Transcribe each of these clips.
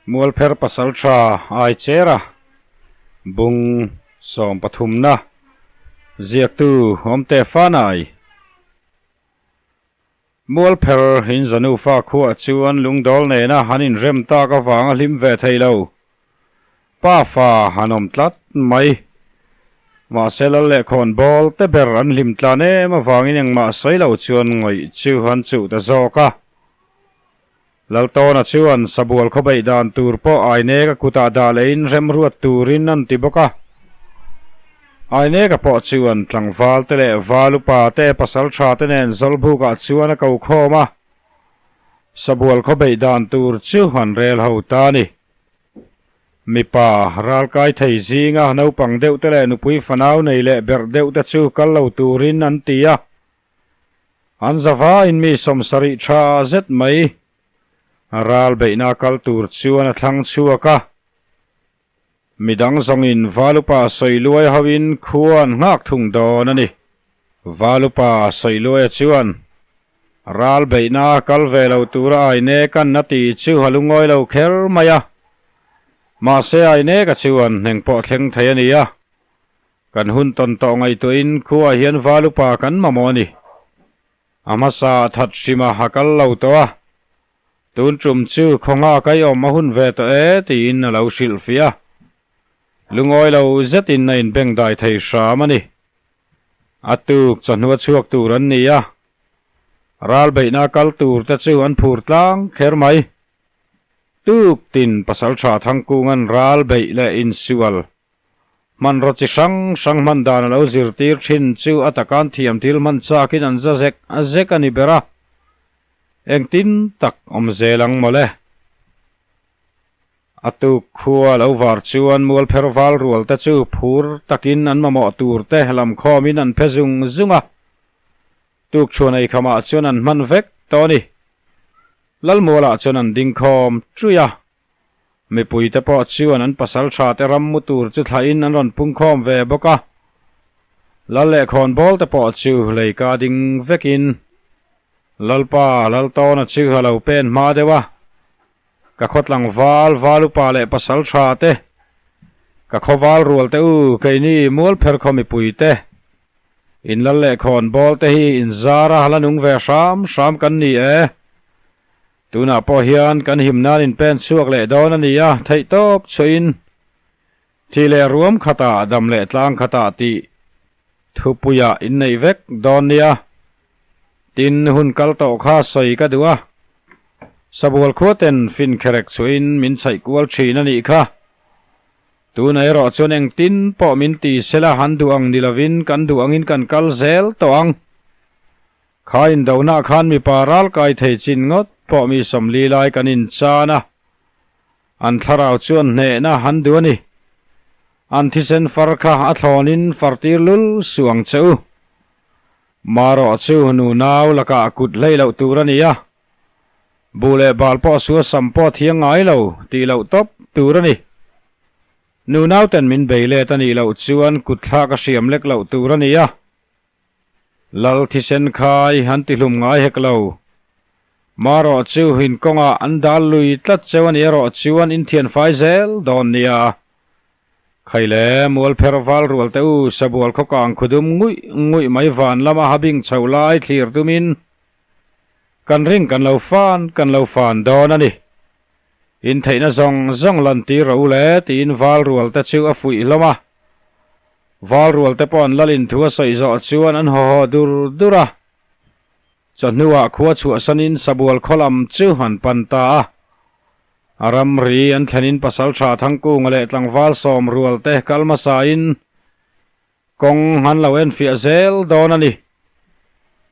Mualpher pasaltha Aichera bung sawmpathumna ziaktu Awmte Fanai. Mualpher in Zanufa khuah chuan lungdawl nena han inrem tak avanga hlim ve thei lo. Pafa han awm tlat mai. Mahse lal leh khawnbawl te ber an hlim tlan em avangin engmah sawi lo chuan ngawih chu an chuh ta zawk a. Laltawna chuan sabual khawbeih dan tur pawh Aineka kutah dah lehin remruat turin an ti bawk a. Aineka pawh chuan tlangval te leh val upa te pasal tha te nen Zawlbukah chuan a ko khawm a. Sabual khawbeih dan tur chu an rel ho ta a ni. Mipa ralkai thei zinga naupang deuh te leh nupui fanau nei leh berh deuh te chu kal lo turin an ti a. An zavaiin mi sawmsarih tha zet mai ral beihna kal tur chuan a thlang chhuak a. Midang zawngin Valupa Sawiluai hoin khua an nghak thung dawn a ni. Valupa Sawiluaia chuan ral beihna kal ve lo tura aine kan na ti chu a lungawi lo kher mai a. Mahse aineka chuan hneng pawh thleng thei a ni a. Kan hun tawn tawh ngaihtuahin khuaah hian val upa kan mamawh a ni. A hmasa that hrima a kal lo tawh a, tun tum chu khawnga kai awm a hun ve tawh e tiin a lo hrilhfiah a. Lungawi lo zetin a inbengdai thei hram a ni. A tuk chawhnu a chhuak tur an ni a, ral beihna kal tur te chu an phur tlang kher mai. Tuk tin pasaltha Thangkunga'n ral beih leh insual Hmanraw chi hrang hrang hman dan a lo zirtir thin chu a takan thiam thil hman chakin an za zek zek a ni ber a, engtin tak awm zel ang mawle. A tuk khua lo var chuan mualpher val rual te chu phur takin an mamawh tur te lamkhawmin an phe zung zung a, tuk chhuan eikhamah chuan an hman vek tawh a ni. Lalmualah chuan an dingkhawm ṭuih a. Mipuite pawh chuan an pasal tha te ram mu tur chu thlahin an rawn pungkhawm ve bawk a. Lal leh khawnbawl te pawh chu leika ding vekin Lalpa Laltawna chu a lo pen hma deuh a, Ka khaw tlangval val upa leh pasal tha te, ka khaw val rual te u keini mualpher khaw mipui te, in lal leh khawnbawl te hi inzar a la nung ve hram hram kan ni e. Tunah pawh hian kan him nan in pen chhuak leh dawn a ni a, theihtawp chhuahin thi leh ruam khatah dam leh tlang khatah tih thupuiah in neih vek dawn nia. Tin, hun kal tawh kha sawi ka duh a, Sabual khuaten fin kherek chhuahin min chhaih kual thin a nih kha. Tunah erawh chuan engtin pawh min ti sela han duh ang ni lovin kan duh angin kan kal zel tawh ang. Kha indohna khan mipa ral kai thei chin ngawt pawh mi sawmli lai kan inchan a, an thlarau chuan hnehna han duh a ni. An thisen far kha a thlawnin far tir lul suh ang che u. Marawh chu nunau lakah kut hlei loh tur a ni a, buh leh bal pawh sual sam pawh thiang ngai lo tih loh tawp tur a ni. Nunau ten min bei let a nih loh chuan kut thlak a hriam lek loh tur a ni a. Lal thisen khai an ti hlum ngai hek lo. Marawh chu in kawngah an dal lui tlat cheu a ni erawh chuan in thian fai zel dawn nia. Khaile mualpher val rual te u sabual khaw kang khudum nguih nguih mai van lama habing chho lai thlir tumin kan ring kan lo fan kan lo fan dawn a ni. In theihna zawng zawng lan tir rawh u le tiin val rual te chu a fuih hlawm a. Val rual te pawh an lalin thu a sawi zawh chuan an haw haw dur dur a. Chawhnuah khua chhuahsanin sabual khaw lam chu an pan ta a. A ramri an thlenin pasaltha Thangkunga leh tlangval sawm rual te kal hmasain Kawng an lo enfiah zel dawn a ni.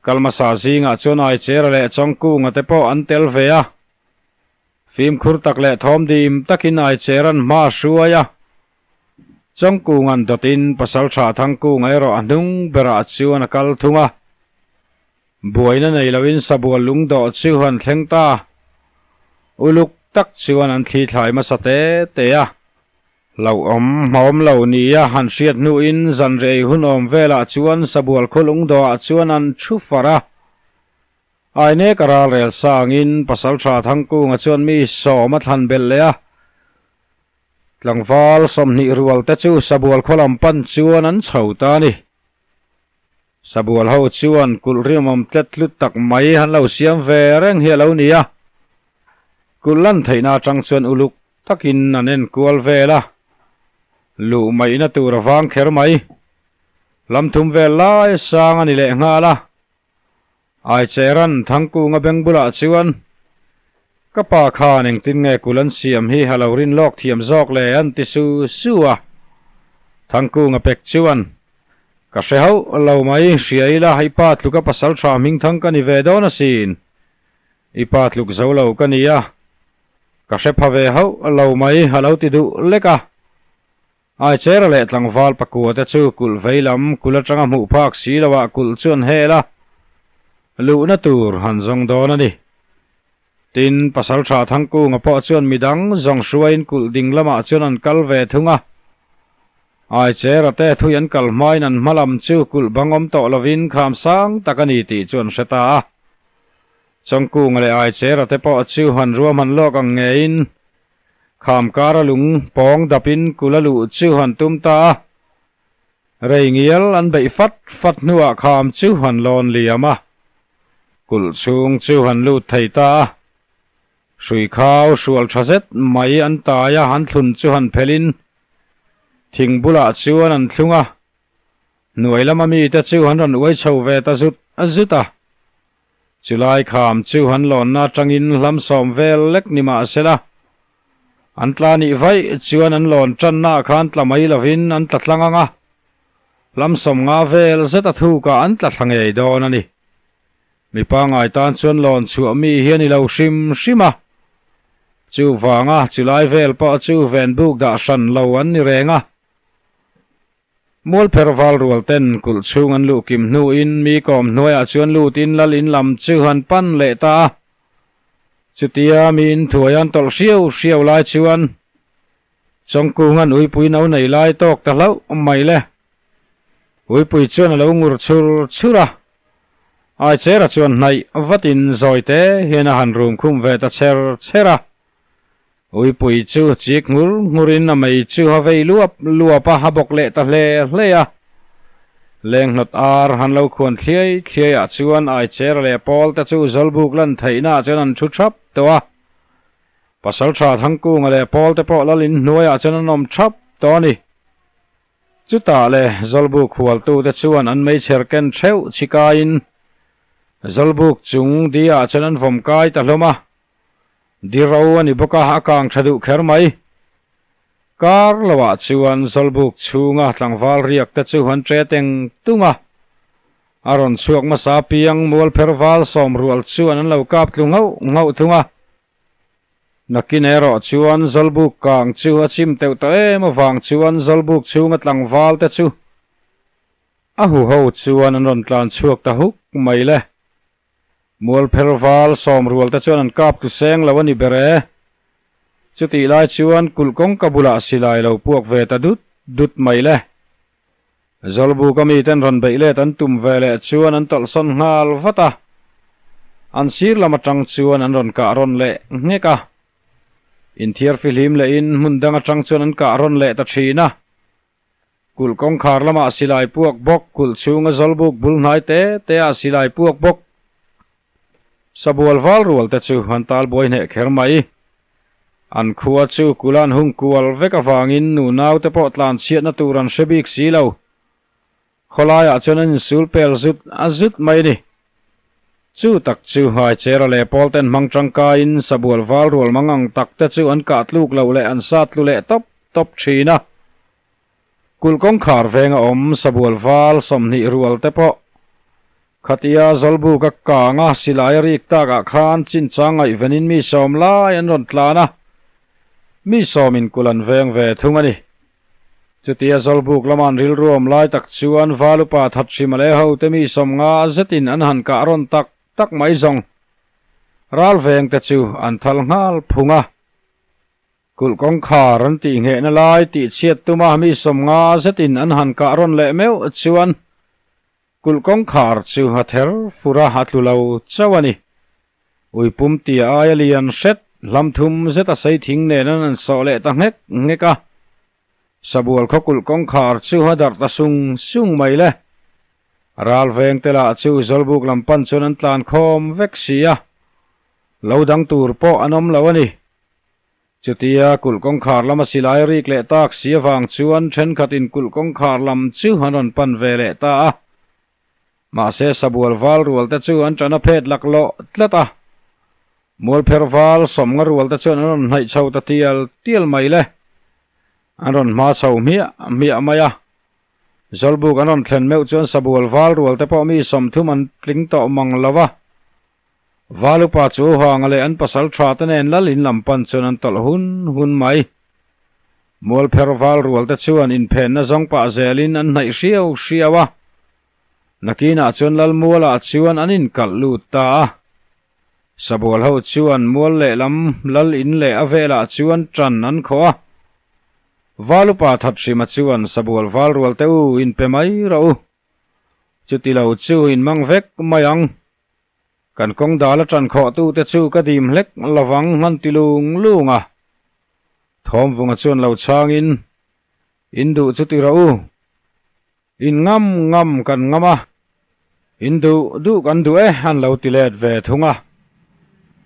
Kalmasa zingah chuan Aichera leh Chawngkunga te pawh an tel ve a. Fimkhur tak leh thawm dim takin Aichera'n hma a hruai a. Chawngkunga'n dawtin Pasaltha Thangkunga erawh a hnung berah chuan a kal thung a. Buaina nei loin sabual lungdawh chu an thleng ta. Uluk tak chuan an thli thlai hmasa te te a. Hlauhawm hmaawm lo nia han hriat hnuin zanrei hun awm velah chuan sabual khaw lungdawhah chuan an thu far a. Ainek a ral rel sangin Pasaltha Thangkunga chuan mi sawm a thlan belh leh a. Tlangval 20 rual te chu Sabual khaw lam pan chuan an chho ta a ni. Sabual ho chuan kulh rimawm tlet hlut tak mai han lo siam ve reng hi a lo ni a. Kulh lan theihna atang chuan uluk takin an enkual vel a, luh maihna tur a vang kher mai. Lam thum vel lai sang a ni leh nghal a. Aicheran Thangkunga beng bulah chuan, Ka pa khan engtin nge kul an siam hi a lo rin lawk thiam zawk le an ti su su a. Thangkunga pek chuan, Ka hre hauh lo mai, hria ila i pa tluka pasal tha hmingthang ka ni ve dawn asin. I pa tluk zo lo ka ni a, ka hre pha ve hauh lo mai a lo ti duh lek a. Aichera leh tlangval pakua te chu kulh vei lam kulh atanga hmuh phak si loah kulh chu an hel a, luhna tur han zawng dawn a ni. Tin, Pasaltha Thangkunga pawh chuan midang zawng hruaiin kulh ding lamah chuan an kal ve thung a. Aichera te thui an kal hmain an hma lam chu kulh bang awm tawh lovin kham sang tak a ni tih chu an hre ta a. Chawngkunga leh Aichera te pawh chu han ruahman lawk ang ngeiin Kham kara lung pawng dapin kula luh chu han tum ta a, rei ngial an beih fat fat hnuah kham chu han lawn liam a, kulh chhung chu han lut thei ta a. Hrui khau hrual tha zet mai an tai a, an thlun chu han phelhin thing bulah chuan an thlung a, hnuai lama mite chu an rawn uai chho ve ta zut zut a. Chulai kham chu an lawnna atangin hlam sawm vel lek ni mah sela, an tla nih vaih chuan an lawn tannaah khan tla mai lovin an tla tlang ang a, hlam 50 vel zet a thukah an tla thla ngei dawn a ni. Mi pangngai tan chuan lawn chhuah mi hi a ni lo hrim hrim a, chuvanga chulai vel pawh chu venbuk dah hran lo an ni reng a. Mualpher val rual ten kulh chhung an luh kim hnuin mi kawm hnuaiah chuan lutin lal in lam chu han pan leh ta a. Chutia mi in thuai an tawlh hriau hriau lai chuan Chawngkung an uipui no nei lai tawk ta hlauh mai le. Uipui chuan a lo ngur chhur chhur a. Aichera chuan hnaih vatin zawi te hian a han rum khum ve ta chher chher a. Uipui chu chik nghur nghurin a mei chu a vei luap luap a, a bawk leh ta hle hle a. Lenghnawt ar han lo khuan thliai thliai ah chuan Aichera leh Pawl te chu Zawlbuk lan theihna ah chuan an thu thap tawh a. Pasaltha Thangkunga leh Pawl te pawh lal in hnuai ah chuan an awm thap tawh a ni. Chutah le Zawlbuk hualtu te chuan an meichher ken theuh chikaiin Zawlbuk chung di ah chuan an vawm kai ta hlawm a. Di ro a ni bawk a, a kang tha duh kher mai. Kar loah chuan Zawlbuk chhunga tlangval riak te chu an tre teng tung a. A rawn chhuak hmasa piang Mualpher val sawm rual chuan an lo kap tlu nghauh nghauh thung a. Nakin erawh chuan Zawlbuk kang chu a chim teuh tawh em avang chuan Zawlbuk chhunga tlangval te chu a huho chuan an rawn tlan chhuak ta huk mai le. Mualpher val sawm rual te chuan an kap tlu seng lo a ni ber e. Chutih lai chuan kulh kawngka bulah silai lo puak ve ta dut dut mai le. Zawlbuk a miten rawn beih let an tum ve leh chuan an tawlhsawn nghal vat a. An sir lam atang chuan an rawn kah rawn leh nghek a. Inthiar fihlim lehin hmun dang atang chuan an kah rawn leh ta thin a. Kulh kawngkhar lamah silai puak bawk, kulh chhunga zawlbuk bul hnai te te ah silai puak bawk. Sabual val rual te chu an tal buai hneh kher mai. An khua chu kulh an hung kual vek avangin nu nau te pawh tlan chhiatna tur an hre bik si lo. Khawlaiah chuan an insul pel zut a zut mai a ni. Chu tak chu Haichera leh Pawl ten hmang tangkaiin sabual val rual mang ang tak te chu an kah tluk loh leh an sat tlu leh tawp tawp thin a. Kulh kawngkhar venga awm sabual val 20 rual te pawh khatia Zawlbuka kanga silai a rik takah khan chinchang ngaihvenin mi sawm lai an rawn tlan a, mi sawmin kulh an veng ve thung a ni. Chutia Zawlbuk lama an rilruam lai tak chuan Valupa Thathrim a leh hote mi 50 zetin an han kah rawn tak tak mai zawng. Ralveng te chu an thal nghal phung a. Kulh kawngkhar an tih nghehna lai tih chhiat tuma mi 50 zetin an han kah rawn leh meuh chuan kulh kawngkhar chu a ther fur a, a tlu lo chauh a ni. Uipum tia aia lian hret hlam thum zet a sei thing nen an han sawh leh ta nghek nghek a. Sabual khaw kulh kawngkhar chu a darh ta sung sung mai le. Ral veng te lah chu Zawlbuk lam pan chuan an tlan khawm vek si a, lo dang tur pawh an awm lo a ni. Chutia kulh kawngkhar lama silai rik leh tak si avang chuan thenkhatin kulh kawngkhar lam chu an rawn pan ve leh ta a. Mahse sabual val rual te chu an ṭan a phet laklawh tlat a. Mualpher val sawmnga rual te chuan an rawn hnaih chho ta tial tial mai le. An rawn hma chho hmiah hmiah mai a. Zawlbuk an rawn thlen meuh chuan sabual val rual te pawh mi 30 an tling tawh mang lo a. Val upa chu Hanga leh an pasal tha te nen lal in lam pan chuan an tawlh hun hun mai. Mualpher val rual te chuan inphenna zawng pah zelin an hnaih hriau hriau a. Nakinah chuan lal mualah chuan an inkalh lut ta a. Sabual ho chuan mual lehlam lal in leh a velah chuan ṭan an khawh a. Val upa Thathrima chuan Sabual val rual te u inpe mai rawh u. Chuti lo chu inmang vek mai ang. Kan kawng dal a ṭan khawh tute chu ka dim hlek lovang han ti lung lung a. Thawmvunga chuan lo chhangin, In duh chu ti rawh u. In ngam ngam kan ngam a, in duh duh kan duh e an lo ti let ve thung a.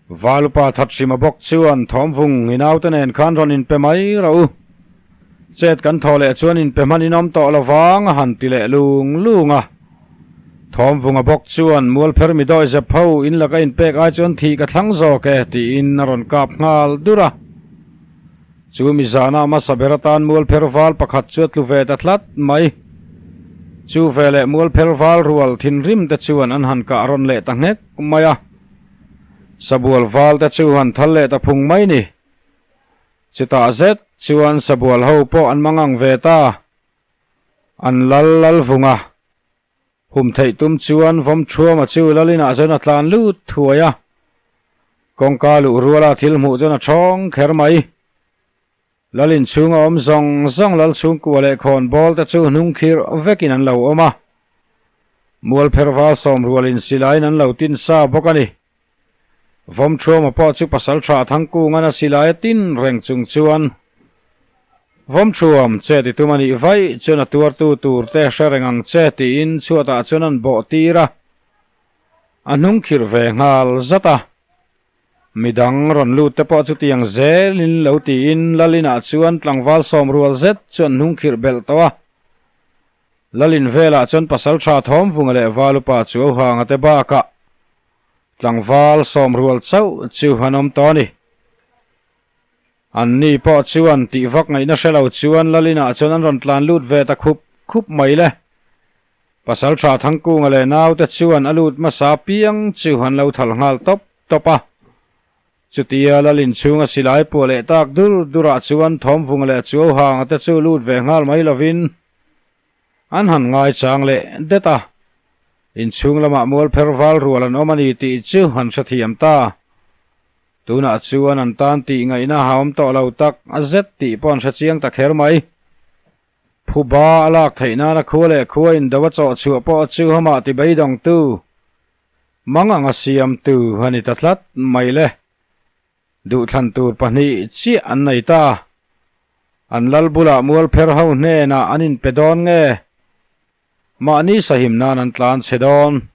Valupa Thathrima bawk chuan thawmvung i naute nen khan rawn inpe mai rawh u. Chet kan thaw leh chuan inpe hman in awm tawh lo vang a han ti leh lung lung a. Thawmvunga bawk chuan Mualpher mi dawi zep ho in laka inpek ai chuan thih ka thlang zawk e tiin a rawn kap nghal dur a. Chu mi zana hmasa ber atan Mualpher val pakhat chu a tlu ve ta tlat mai. Chu veleh Mualpher val rual thinrim te chuan an han kah rawn leh ta nghek mai a. Sabual val te chu han thal leh ta phung mai ni. Chutah zet chuan Sabual ho pawh an mangang ve ta. An lal lal vung a. Hum theih tum chuan vawm thuama chu lal inah chuan a tlan lut thuai a. Kawngka luh ruala thil hmuh chuan a thawng kher mai. Lal inchhung a awm zawng zawng lal chhungkua leh khawn bawl te chu hnung khirh vekin an lo awm a. Mualpher val sawm rualin silaiin an lo tin sa bawk a ni. Vawm thuama pawh chu pasal tha Thangkungan a silai a tin reng chung chuan Vawm thuam che ti tum a nih vaih chuan a tuartu tur te hre reng ang che tiin chhuatah chuan an bawh tir a, a hnung khirh ve nghal zat a. Midang rawn lut te pawh chutiang zelin lo tiin Lalinah chuan tlangval sawm rual zet chu an hnung khirh belh tawh a. Lalin velah chuan pasal tha Thawmvunga leh Valupa Chuauhanga te bakah Tlangval sawm rual chauh chu an awm tawh a ni. An ni pawh chuan tih vak ngaihna hre lo chuan Lalinah chuan an rawn tlan lut ve ta khup khup mai le. Pasaltha Thangkunga leh naute chuan a lut hmasa piang chu an lo thal nghal tawp tawp a. Chutia Lalin chhunga silai puah leh tak dur durah chuan Thawmvunga leh Chuauhanga te chu lut ve nghal mai lovin An han ngaichang leh det a, inchhung lamah mualpher val rual an awm a ni tih chu an hrethiam ta. Tunah chuan an tan tih ngaihna a awm tawh lo tak a zet tih pawh an hrechiang ta kher mai. Phuba a lak theih nana khua leh khua indo a chawh chhuah pawh chu amah ti beidawngtu mang anga siamtu a ni ta tlat mai le. Duhthlan tur pahnih chiah an nei ta. An lal bulah mualpher ho hnenah an inpe dawn nge? Mahni sahim nan an tlan chhe dawn.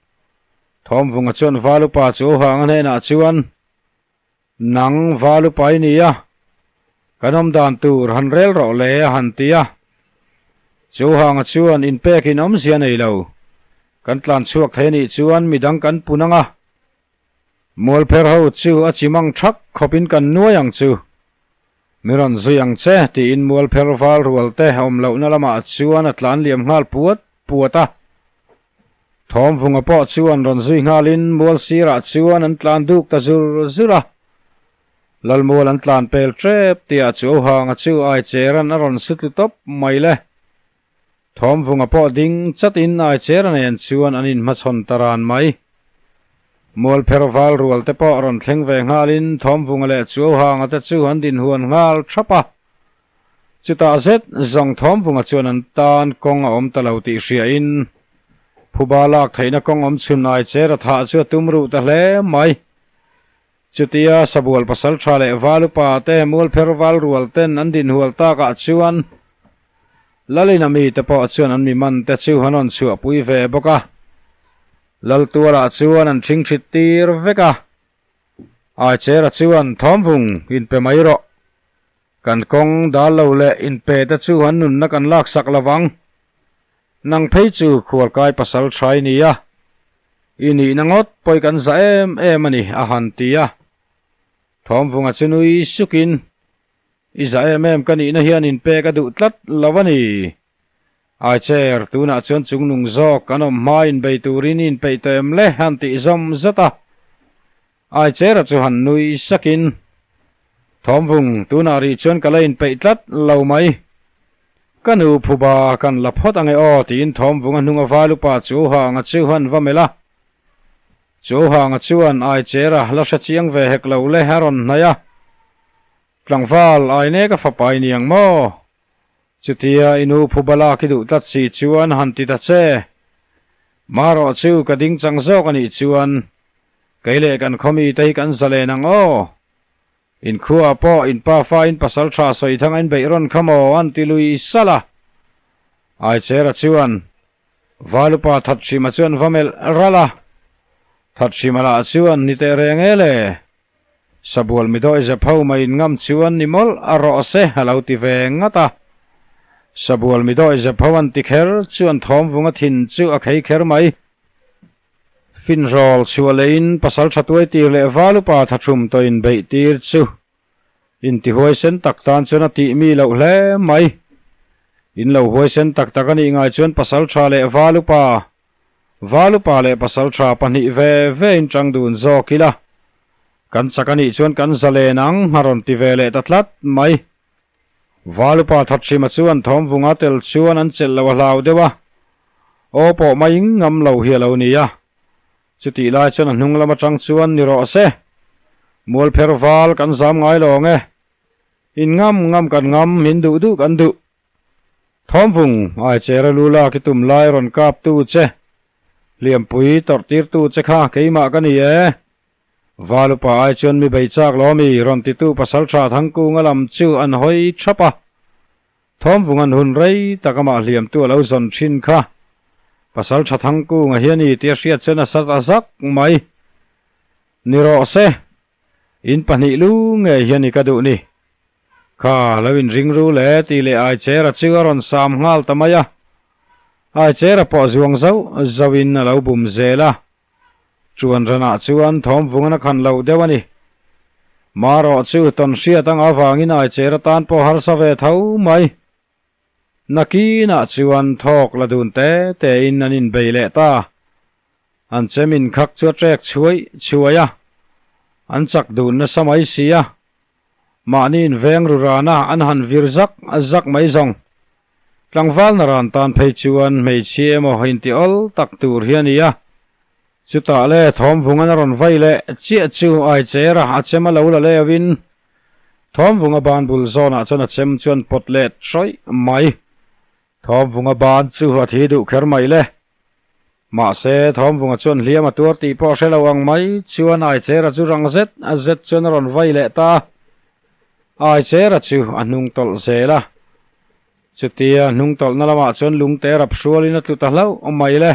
Thawmvunga chuan Valupa chu Ohanga hnenah chuan, Nang Valupa i ni a, kan awm dan tur han rel rawh le a han ti a. Chu Ohanga chuan inpekin awmzia nei lo. Kan tlan chhuak thei a nih chuan midang kan pun ang a. Mualpher ho chu a chimang thak khawpin kan nuai ang chu. Mi rawn zui ang che tiin mualpher val rual te awm lohna lamah chuan a tlan liam nghal puat puat a. Thawmvunga pawh chuan rawn zui nghalin mual sirah chuan an tlan duk ta zur zur a. Lalmual an tlan pel tep tihah chu Ohanga chu Aicheran a rawn su tlu tawp mai le. Thawmvunga pawh ding chatin Aichera nen chuan an inhmachhawn ta ran mai. Mualpher val rual te pawh rawn thleng ve nghalin Thawmvunga leh Chuauhanga te chu an dinhuan nghal thap a. Chutah zet zawng Thawmvunga chuan an tan kawng a awm ta lo tih hriain phuba lak theihna kawng awm chhun Aichera thah chu a tum ruh ta hle mai. Chutia Sabual pasal tha leh val upa te Mualpher val rual ten an dinhual takah chuan. Lalina mite pawh chuan an mi man te chu an rawn chhuahpui ve bawk a. Laltualah chuan an ṭhingṭhit tir vek a. Aichera chuan thawmvung inpe mai rawh. Kan kawng dal lo leh inpe te chu an nunna kan laksak lo vang. Nang phei chu khualkai pasal tha i ni a, i nihna ngawt pawi kan za em em a ni, a han ti a. Thawmvunga chu nui sukin, I za em em ka nihna hian inpek a duh tlat lo a ni. Aicher, tunah chuan chungnung zawk kan awm hma inbei turin i inpeih tawh em le? han tih zawm zat a. Aichera chu han nui sakin, Thawmvung, tunah rih chuan ka la inpeih tlat lo mai. Ka nu phuba kan la phawt ange aw tiin Thawmvunga hnunga vailupa Chuhanga chu han va melh a. Chuhanga chuan Aichera la hre chiang ve hek lo le a rawn hnaih a. Tlangval, Aine ka fapa i ni ang maw? Chutia i nu phuba lak i duh tlat si chuan han ti ta che. Marawh chu ka ding chang zawk a nih chuan kei leh kan khawmi te hi kan zalen ang aw. Inkhua pawh in pafa in pasal tha sawi thang a in beih rawn kha maw an ti lui salh a. Aichera chuan Valupa Thathrima chuan va melh ralh a. Thathrima lah chuan ni teh reng e le. Sabual mi dawi zep ho mai in ngam chuan ni mawlh a rawh se a lo ti ve ngat a. Sabual mi dawi zep ho an ti kher chuan thawmvunga thin chu a khei kher mai. Finrawl chhuah leiin pasal tha tuai tir leh valupa thathum tawh in beih tir chu intihuaisen tak tan chuan a tih mi loh hle mai. In lo huaisen tak tak a nih ngai chuan pasal tha leh valupa Valupa leh Pasaltha pahnih ve ve in tang dun zawk ila, kan chak a nih chuan kan zalen ang a rawn ti ve leh ta tlat mai. Valupa Thathrima chuan thawmvunga tel chuan an chelh loh a hlau deuh a, aw pawh mai ngam lo hi a lo ni a. Chutih lai chuan a hnung lam atang chuan ni rawh se, Mualpher val kan zam ngai lo ang e, in ngam ngam kan ngam, min duh duh kan duh. Thawmvung, Aichera lu lak i tum lai rawn kap tu che, hliampui tawrh tir tu che kha keimah ka ni e. Valupa ai chuan mi bei chak lo mi rawn titu pasaltha Thangkunga lam chu an hawi thap a. Thawmvung an hun rei tak amah hliamtu a lo zawn thin kha. Pasaltha Thangkunga hi a ni tih a hriat chuan a sat a zak mai. Ni rawh se, in pahnih lu ngei hian i ka duh ni. Kha lo inring ru le tih leh Aichera chu a rawn sam nghal ta mai a. Aichera pawh zuang zauh zauhin a lo bum zel a. Chuan ranah chuan thawmvungan a khan loh deuh a ni. Marawh chu tawn hriat anga avangin Aichera tan pawh harsa ve tho mai. Nakinah chuan thawk la dun te tein an inbei leh ta. An chem inkhak chu a trek chhuai chhuai a, an chak dun nasa mai si a. Mahni inveng ru rana an han vir zak zak mai zawng. Tlangval naran tan phei chuan hmeichhia emaw inti awl tak tur hi a ni a. Chutah le thawmvungan a rawn vai leh chiah chu Aichera a chem a lo la leuhin Thawmvunga ban bul zawnah chuan a chem chuan pawt let hrawih mai. Thawmvunga ban chu a thi duh kher mai le. Mahse, Thawmvunga chuan hliam a tuar tih pawh hre lo ang mai chuan Aichera chu rang zet a zet chuan a rawn vai leh ta a. Aichera chu a hnung tawlh zel a. Chutia hnung tawlhna lamah chuan lungte rap hrualin a tlu ta hlauh mai le.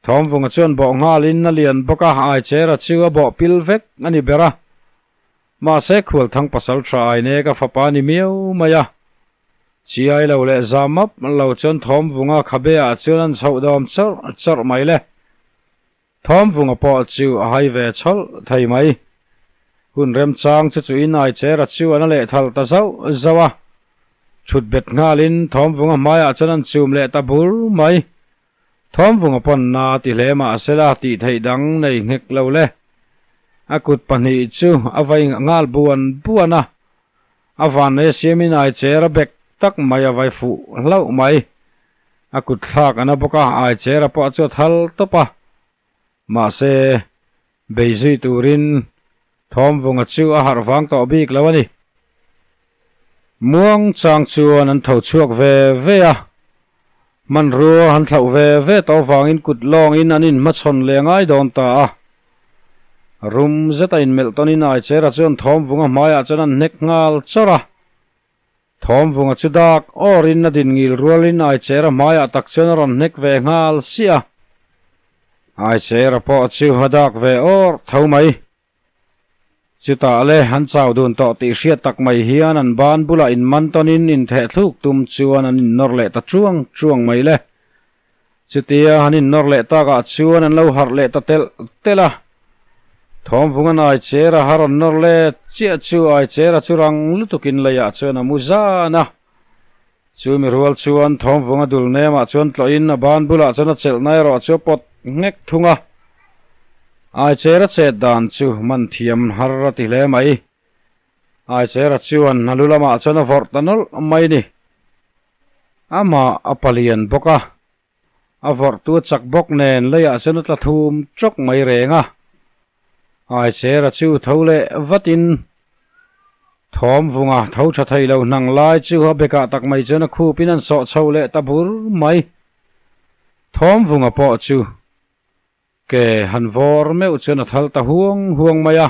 Thawmvunga chuan bawh nghalin a lian bawk a, Aichera chu a bawh pil vek a ni ber a. Mahse Khualthang pasal tha Aine ka fapa ni miau mai a. Chiai lo leh zam map lo chuan Thawmvunga khabe ah chuan an chhoh dawm chawrh chawrh mai le. Thawmvunga pawh chu a hai ve chhawlh thei mai. Hun remchang chu chuin Aichera chu an a lehthal ta zauh zauh a. Thut bet nghalin Thawmvunga hmaiah chuan an chum leh ta bur mai. Thawmvunga pawn na ti hle mah sela tih theih dang nei nghek lo le. A kut pahnih chu a vai nghal buan buan a, a vannei a siamin Aicher a bek tak mai a vai fuh hlauh mai. A kut thlak a na bawk a, Aicher a pawh chu a thal tawp a. Mahse, bei zui turin Thawmvunga chu a harh vang tawh bik lo a ni. Muang chang chuan an tho chhuak ve ve a, hmanrua han thlauh ve ve tawh vangin kut lawngin an inhmachhawn leh ngai dawn ta a. Rum zeta inmelh tawnin Aichera chuan Thawmvunga hmaiah chuan an hnek nghal chawrh a. Thawmvunga chu dak awrin a din ngil rualin Aichera hmaiah tak chuan a rawn hnek ve nghal siah a. Aichera pawh chu a dak ve awr tho mai. Chutah le an chau dun tawh tih hriat tak mai hian an ban bulah inman tawnin intheh thluk tum chuan an innawr leh ta chuang chuang mai le. Chutia an innawr leh takah chuan an lo harh leh ta telh telh a. Thawmvungan Aichera a rawn nawr let chiah chu Aichera chu rang lutukin leiah chuan a mu zan a. Chu mi rual chuan Thawmvunga dul nemah chuan tlawhin a ban bulah chuan a chelhna erawh chu a pawt nghek thung a. Aichera chet dan chu man thiam har a ti hle mai. Aichera chuan a lu lamah chuan a vawrh ta nawlh mai ni. Amah a palian bawk a, A vawrhtu a chak bawk nen leiah chuan a tla thum tawk mai reng a. Aichera chu tho leh vatin thawm vunga tho tha thei lo hnang lai chu a bekah tak mai chuan a khupin an sawh chho leh ta bur mai. Thawm vunga pawh chu Ke han vawr meuh chuan a thal ta huang huang mai a.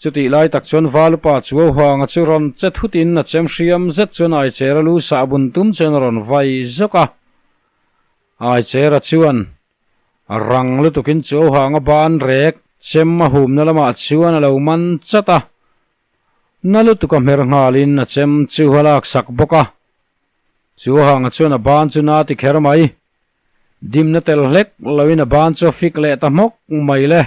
Chutih lai tak chuan Valupa Chuauhanga chu rawn che thutin a chem hriam zet chuan Aichera lu sah bun tum chuan a rawn vai zawk a. Aichera chuan rang lutukin Chuauhanga ban rek chem a humna lamah chuan a lo man chat a. Na lutuk a hmer nghalin a chem chu a laksak bawk a. Chuauhanga chuan a ban chu na ti kher mai. Dimna tel hlek loin a ban chu a fik leh ta hmawk mai le.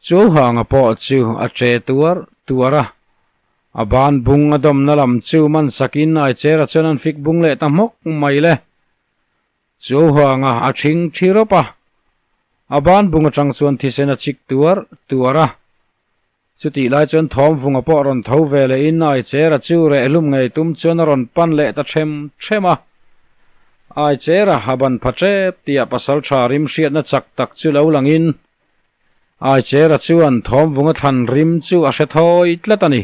Chuhanga pawh chu a che tuar tuar a, a ban bung a dawmna lam chu man sakin Aichera chuan an fik bung leh ta hmawk mai le. Chuhanga a thing thi rawp a, a ban bung atang chuan thisen a chik tuar tuar a. Chutih lai chuan Thawmvunga pawh rawn tho ve leh in Aichera chu reh hlum ngei tum chuan a rawn pan leh ta them them a. Aichera a ban pha tep tih ah pasal tha rim hriatna chak tak chu lo lang in Aichera chuan Thawmvunga thlan rim chu a hre thawi tlat a ni.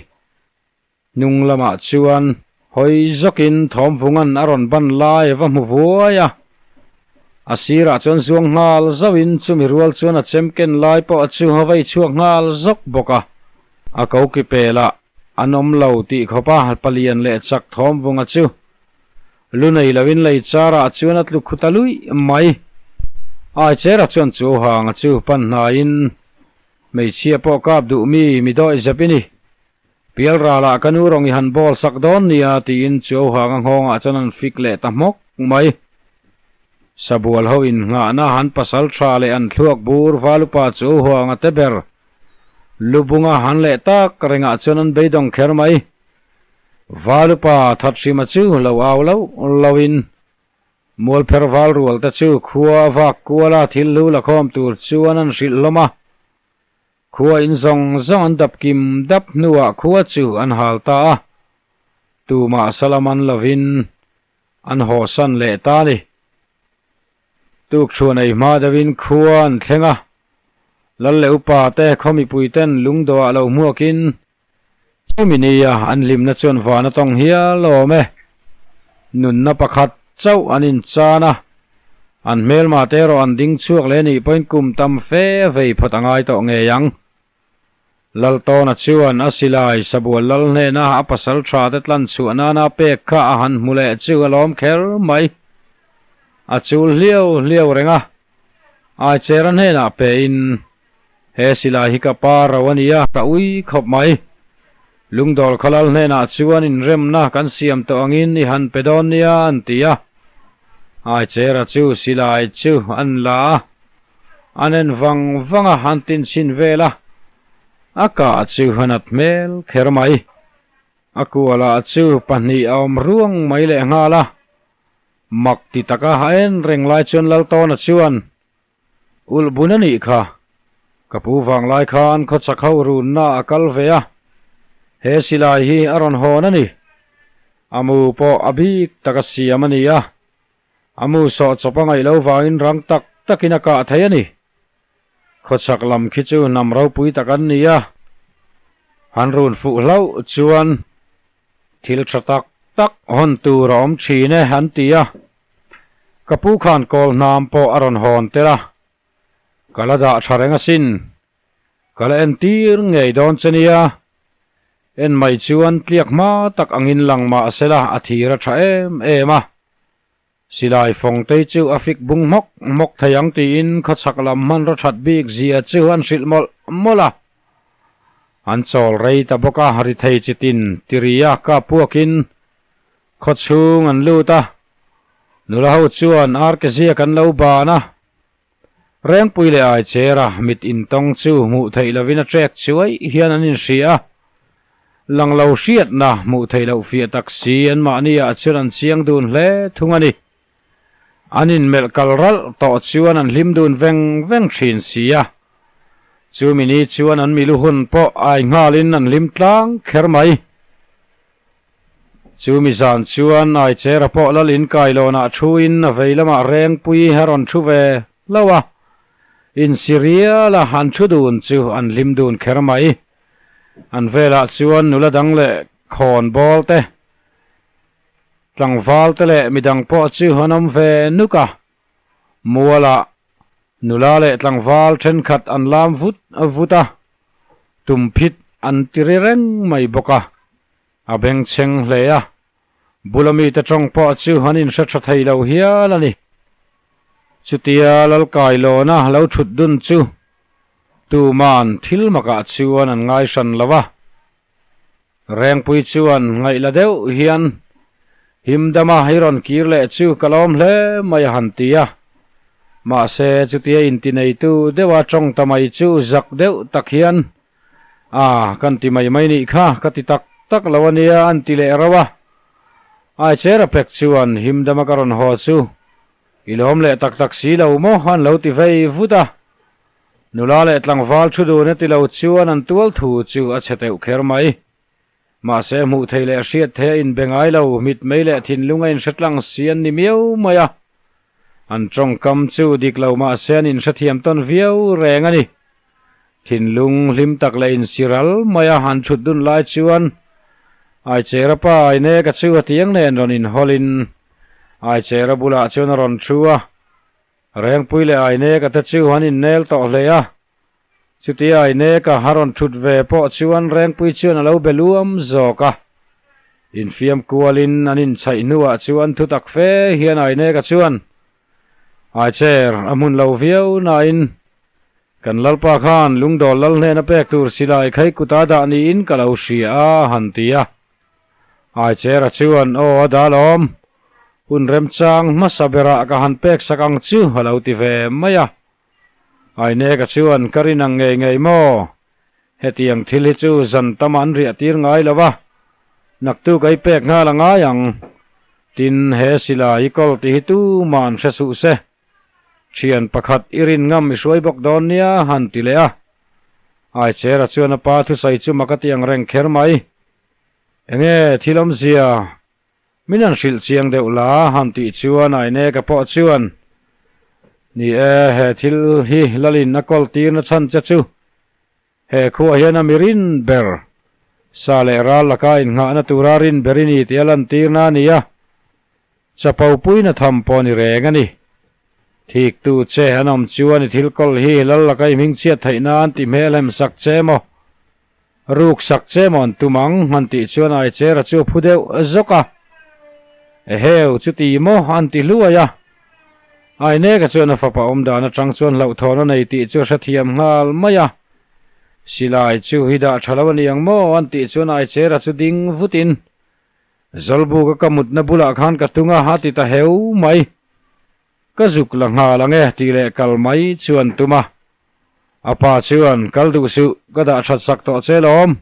Hnung lamah chuan hawi zawkin Thawmvunga'n a rawn ban lai a va hmu vuai a. A sirah chuan zuang nghal zauhin chumi rual chuan a chem ken lai pawh a chu a vei chhuak nghal zawk bawk a. A koki pelah an awm lo tih khawp a palian leh chak Thawmvunga chu lu nei loin lei charah chuan a tlu khut a luih mai. Aichera chuan chu hanga chu pan hnaiin hmeichhia pawh kap duh mi mi dawih zep i ni. Pialralah ka nu rawng i han bawl sak dawn nia tiin Chuauhanga nghawngah chuan an fik leh ta hmawk mai. Sabual ho innghahna han pasal tha leh an thluak bur Valupa Chuauhanga te ber lubunga han leh tak rengah chuan an beidawng kher mai. Valupa Thathrima chu lo au loh lohin Mualpher val rual te chu khua vak kuala thil hlu la khawm tur chuan an hrilh hlawm a. Khua in zawng zawng an dap kim dap hnuah khua chu an hal ta a, tumah salam an lovin an hawsan leh ta a ni. Tukchhuan ei hma deuhin khua an thleng a, Lal leh upa te khaw mipui ten lungdawhah lo hmuakin chumi nia an hlimna chuan van a tawng hial awm e. Nunna pakhat chauh an inchan a, an hmelma te erawh an ding chhuak leh nih pawhin kum tam fe vei phawt a ngai tawh ngei ang. Laltawna chuan a silai Sabual lal hnena a pasal tha te tlan chhuah nana pek kha a han hmu leh chu a lawm kher mai. A chul hliau hliau reng a, Aichera hnenah pein He silai hi ka pa ro a nia, ka ui khawp mai. Lungdawl khalal hnenah chuan inremna kan siam tawh angin i han pe dawn nia an ti a. Aichera chu silai chu an la a, an en vang vang a, an tinchhin vel a, a kah chu a nat hmel kher mai. A kualah chu pahnih a awm ruang mai lehnghal a, mak ti taka a en reng lai chuan Laltawna chuan Ulh bun a nih kha. Ka pu vanglai khan khawchak ho runna a kal ve a, he silai hi a rawn hawn a ni. A mu pawh a bik tak a siam a ni a, a mu sawh chawp a ngaih lo vangin rang tak takin a kah thei a ni. Khawchak lam khi chu hnam ropui tak an ni a, han run fuh hlauh chuan thil tha tak tak hawn tur a awm thin e an ti a. Ka pu khan kawl hnam pawh a rawn hawn tel a, ka la dah tha reng asin, ka la entir ngei dawn che nia. En mai chuan tliak hma tak angin lang mah sela a thir a tha em em a. Silai fawngtei chu a fik bung hmawk hmawk thei ang tiin khawchhak lam hmanraw that bik zia chu an hrilh mawlh mawlh a. An chawl rei ta bawk a, ri thei chi tin tiria kap puakin khawchhung an lut a. Nula ho chuan ar ke ziak an lo ban a. Rengpui leh Aichera mit intawng chu hmuh theih lovin a trek chuai hian an inhria a. Lang lo hriatna hmuh theih loh fiah tak si anmahni ah chuan an chiang dun hle thung a ni. An inmelh kal ralh tawh chuan an hlim dun veng veng thin si a. Chumi ni chuan an milu hun pawh ai nghalin an hlim tlang kher mai. Chu mi zan chuan Aichera pawh lal in kailawnah thuin a vei lamah Rengpui a rawn thu ve hlauh a, insi riala an thu dun chu an hlim dun kher mai. An velah chuan nula dang leh khawn bawl te, tlangval te leh midang pawh chu an awm ve nuk a, mualah nula leh tlangval thenkhat an lam vut vut a, tumphit an ti ri reng mai bawk a. A bengchheng hle a, bula mite tawng pawh chu an inhre tha thei lo hial a ni. Chutia Lalkailawna lo thut dun chu tuman thil makah chuan an ngai hran lo a. Rengpui chuan ngaih la deuh hian Himdama i rawn kir leh chu ka lawm hle mai a han ti a. Mahse chutia intineitu deuha tawng ta mai chu zak deuh tak hian A, kan ti mai mai nih kha, ka ti tak tak lo a nia, an ti leh rauh a. Aichera pek chuan himdama ka rawn haw chu i lawm leh tak tak si lo maw an lo ti vei vut a. Nula leh tlangval thu dun a ti lo chuan an tual thu chu a chhe teuh kher mai. Mahse hmuh thei leh hriat thei a inbe ngai lo, mitmei leh thinlung a inhre tlang si an ni miau mai a. An tawngkam chu dik lo mahse an inhrethiam tawn viau reng a ni. Thinlung hlim tak leh insiral mai a han thut dun lai chuan Aichera pa Aineka chu a tiang nen rawn inhawlin Aichera bulah chuan a rawn thu a. Rengpui leh Aineka te chu an innel tawh hle a. Chutia Aineka a rawn thut ve pawh chuan Rengpui chuan a lo be luam zawk a. Infiam kualin an inchhaih hnuah chuan thutak fe hian Aineka chuan Aicher a hmun lo viau nain Kan Lalpa khan lungdawl lal hnena pek tur silai khai kuta dah niin ka lo hria a, han ti a. Aichera chuan, Aw, a dah lawm. Hun remchang hmasa berah ka han pek sak ang chu, a lo ti ve mai a. Aineka chuan, Ka rin ang ngei ngei maw? Hetiang thil hi chu zan tama an riah tir ngai lo va, naktu ka i pek nghal a ngai ang. Tin, he silai i kawl tih hi tumah an hre suh se. Thian pakhat i rin ngam i hruai bawk dawn nia han ti leh a. Aichera chuan a pa thusawi chu mak a ti ang reng kher mai. Enge thil awmzia min han hrilh chiang deuh la han tih chuan Aineka pawh chuan Ni e, he thil hi Lalin a kawl tirna chhan che chu he khuah hian a mi rin ber sa leh ral laka innghahna tura rin ber i ni tih a lantirna a ni a, chapo puina tham pawh a ni reng a ni. Thiktu che an awm chuan i thil kawl hi lal laka i hmingchhiat theih nan ti hmel hem sak che maw, ruk sak che maw an tum ang han tih chuan Aichera chu a phu deuh zawk a, Eheu chuti maw an ti hluai a. Aineka chuan a fapa awm dan atang chuan hlauhthawn a nei tih chu a hrethiam nghal mai a. Silai chu hi dah tha lo a ni ang maw? an tih chuan Aichera chu ding vutin, Zawlbuka ka mutna bulah khan ka tung a, a ti ta heu mai. Ka zuk la nghal ang e tih leh kal mai chuan tum a. A pa chuan, Kal duh suh, ka dah that sak tawh che lawm.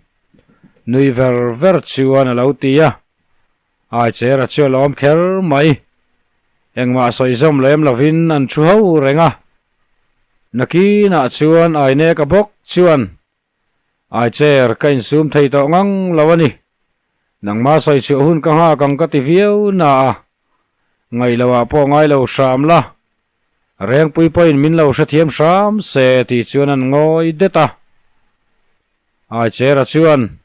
Nui ver ver chuan a lo ti a. Aichera chu a lawm kher mai. Engmah sawi zawm lem lovin an thu ho reng a. Nakinah chuan Aineka bawk chuan, Aicher, ka insum thei tawh ngang lo a ni. Nangmah sawi chhuah hun ka nghak ang ka ti viau na a. Ngaih loah pawh ngai lo hram la. Rengpui pawhin min lo hrethiam hram se ti chuan an ngawi det a. Aichera chuan,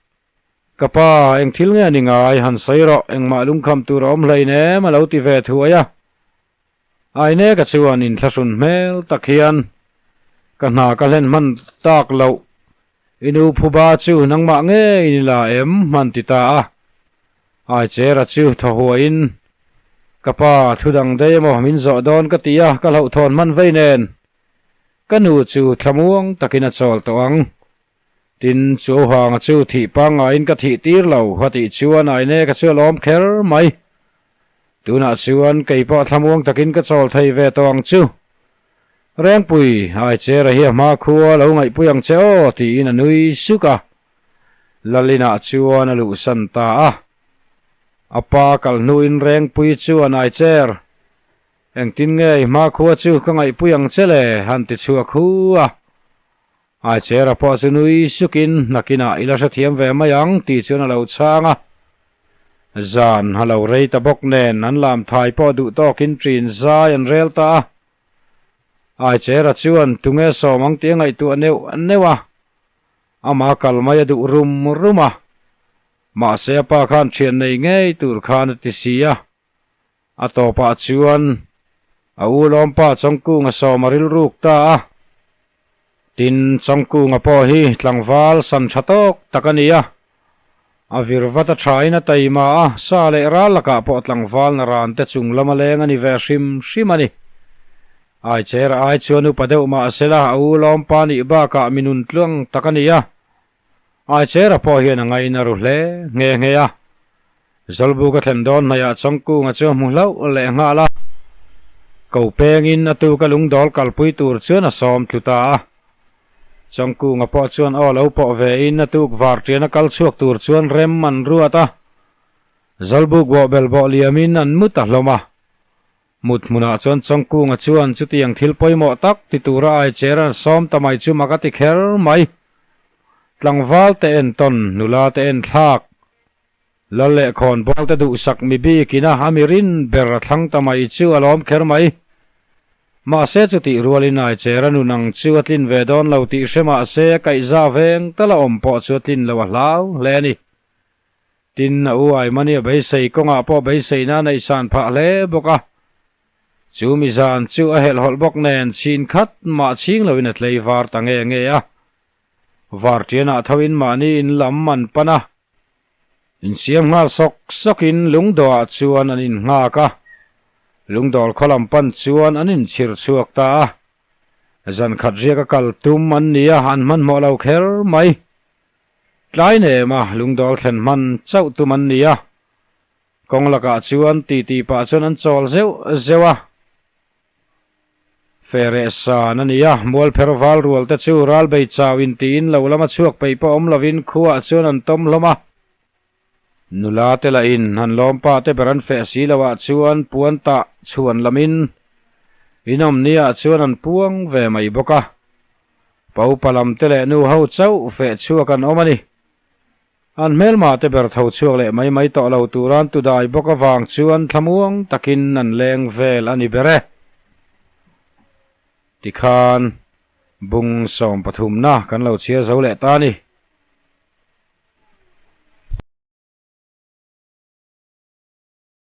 Ka pa, eng thil nge ni ngai? Han sawi rawh, engmah lungkham tur a awm hlein em? a lo ti ve thuai a. Aineka chuan inthlahrun hmel tak hian, Ka hna ka hlen hman tak loh. I nu phuba chu nangmah ngeiin i la em? Hman ti ta a. Aichera chu thaw huaiin, Ka pa, thu dang daih emaw min zawh dawn ka ti a, ka hlauhthawn hman vei nen. Ka nu chu thlamuang takin a chawl tawh ang. Tin, chu hanga chu thih pangngaiin ka thih tir lo, a tih chuan Aineka chu a lawm kher mai. Tunah chuan kei pawh thlamuang takin ka chawl thei ve tawh ang chu. Rengpui, Aichera hi a hma khua lo ngaihpui ang che aw, tiin a nui suk a. Lalinah chuan a luhsan ta a. A pa kal hnuin Rengpui chuan Aicher, engtin nge i hma khua chu ka ngaihpui ang che le? han ti chhuak hu a. Aichera pawh chu nui sukin nakinah i la hrethiam ve mai ang tih chuan a lo chhang a. Zan a lo rei ta bawk nen an lam thai pawh duh tawkin ṭin zai an rel ta a. Aichera chuan tunge sawm ang tih a ngaihtuah neuh neuh a. Ama kal mai a duh rum rum a. Mahse a pa khan ṭhian nei ngei tur khan a ti si a. A tawpah chuan a u lawmpa Chawngkunga sawm a rilruk ta a. Tin, Chawngkunga pawh hi tlangval san tha tawk tak a ni a. A vir vat a thain a taima a, sa leh ral lakah pawh tlangval na ran te chung lama leng a ni ve hrim hrim a ni. Aichera ai chuan upa deuh mah sela a u lawmpa nih bakah mi nun tluang tak a ni a. Aichera pawh hian a ngaina ru hle nghe nghe a. Zawlbuk a thlen dawn hnaihah Chawngkunga chu a hmu hlauh leh nghal a. Ko pengin a tuka lungdawl kalpui tur chuan a sawm tlu ta a. Chawngkunga pawh chuan aw lo pawh ve in a tuk varṭian a kal chhuak tur chuan rem an ruat a. Zawlbuk bawhbel bawh liamin an mu ta hlawm a. Mut hmunah chuan Chawngkunga chuan chutiang thil pawimawh tak ti tura Aicher an sawm ta mai chu mak a ti kher mai. Tlangval te entawn, nula te enthlak, Lal leh khawnbawl te duhsak mi bikin a a mi rin ber a thlang ta mai chu a lawm kher mai. Mahse chutih rualin Aicher a nun ang chu a tlin ve dawn lo tih hre mahse a kaihza veng tal a awm pawh chu a tlin lo a hlau hle a ni. Tin, a u Aimani a beisei kawngah pawh beiseina a neihsan phah hle bawk a. Chu mi zan chu a helhhawlh bawk nen chhin khat mah chhing loin a tlei var ta nge nge a. Varṭianah thoin mahni in lam an pan a. Insiam nghal sawk sawkin lungdawhah chuan an innghak a. Lungdawl khaw lam pan chuan an inchhir chhuak ta a. Zan khat riaka kal tum an ni a, an hmanhmawh lo kher mai. Tlai nem a lungdawl thlen hman chauh tum an ni a, kawng lakah chuan titi pah chuan an chawl zeuh zeuh a. Fereh san a ni a, Mualpher val rual te chu ralbei chau in tiin lo lama chhuak peih pawh awm lovin khuaah chuan an tawm hlawm a. Nula te lahin han lawmpa te ber an feh si loh ah chuan puan tah chhuan lamin inawmni ah chuan an puang ve mai bawk a. Paupa lam te leh nu ho chauh feh chhuak an awm a ni. An hmelma te ber tho chhuak leh mai mai tawh lo turan tudai bawk avang chuan thlamuang takin an leng vel a ni ber e. Tikhan bung sawm pathumna kan lo chhiar zo leh ta a ni.